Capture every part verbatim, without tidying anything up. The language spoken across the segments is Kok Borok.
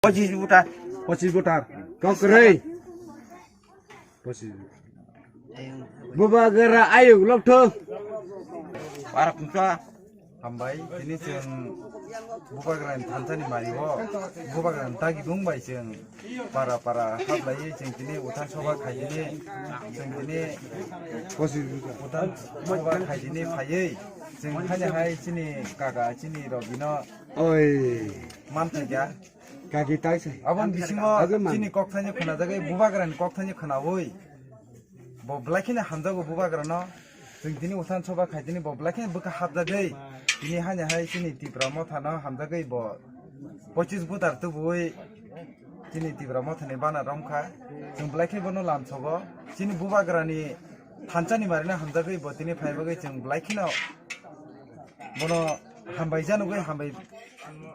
Pochis butar. Pochis butar. Kok rei. Pochis. Bubagra ayuk lokthok. Para pungsa. Hambai, tini chwng Bubagrani thansa ni mari o, Bubagrani dagi bung bai chwng para para hablaiwi chwng tini uthan soba khaidini, chwng tini Pochis butar. Uthan soba khaidini phaiwi chwng haino hai chini kaka chini Robino Oi. Manthai kha. Kaki tai sai. Aboni bisingo Age man. Chini kok thaini khwnajagwi Bubagrani kok thaini khwnawi. Bo belai kheno hamjago Bubagrano. Chwng tini uthan soba khai tini bo belai kheno bwkha hapjagwi. Tini haino hai chini Tipra mothano hamjagwi bo pochis butar tubui chini Tipra mothani bana romkha. Chwng belai kheno bono lamsogo. Chini Bubagrani thansani marino hamjagwi bo tini phai bagwi chwng belai kheno bono hambai janugwi hambai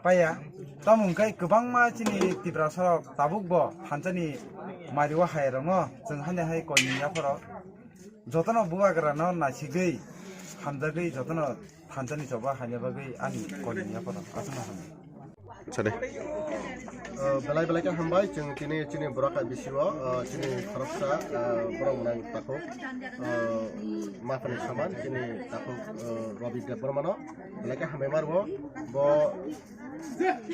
paiya. Tamo hwnkhe kwbangma chini Tiprasarok tabukbo thansani mario hai rwngo. Chwng haino hai koini yapharo jotono Bubagrano naisigwi hamjagwi jotono thansani choba haina bagwi ani koini yapharo aswkno hamjak. Sade. Uh, belai belai khe hambai chwng tini chini borok hai bisio, uh, chini khoroksa, uh, borok nang takhuk, uh, mathani saman chini takhuk, uh, Robi Debbarmano belai khe hambai marbo. Bo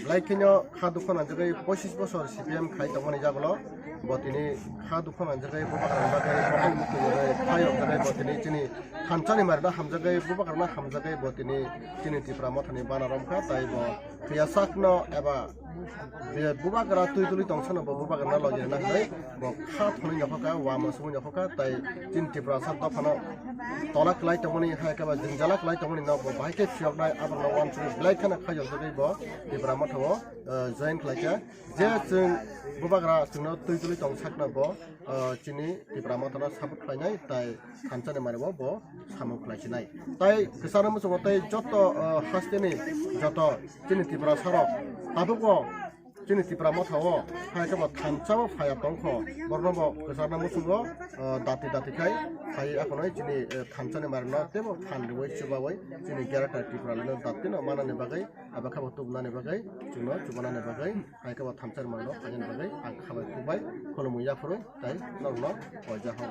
belai kheno kha dukha nangjagwi pochis bosor C P M khai tongmani jagulo bo tini kha dukha nangjagwi Bubagrani bagwi bokol mukti rwgwi phai rokjagwi bo tini chini thansani marino hamjagwi Bubagrano hamjagwi bo tini chini Tipra mothani bana romkha tei bo Phiya sakno eba be Bubagra twi tuli tongsano bo Bubagrano logi rwna hwnwi bo kha thwnwi nokhokha, wama sumui nokhokha, tei chini Tiprasa dophano tola kwlai tongmani hai khe ba jwngjala kwlai tongmani no bo bahai khe phiyoknai, aborokno uansugwi belai kheno khaijokjagwi bo Tipra mothao, eh, join khlaikha. Je chwng Bubagra chwngno twi tuli tong sakno bo, eh, chini Tipra mothano support khlainai tei thansani mari bo bo samung khlai sinai. Tai kwchangni muchungo tei joto, uh, hasteni joto chini Tiprasarok tabukbo chini Tipra mothao hai khe bo thansa bo phaiya tongkho. Borokno bo kwchangni muchungo, uh, dati dati khai phai akhonoi chini, uh, thansani marino teibo phan riwi chubawi chini Greater Tipralandno datino manani bagwi abo khe bo tubunani bagwi chwngno chubanani bagwi hai khe bo thansani marino phainani bagwi ang khabai khukbai khulumwi yaphuru tei norokno poija hor.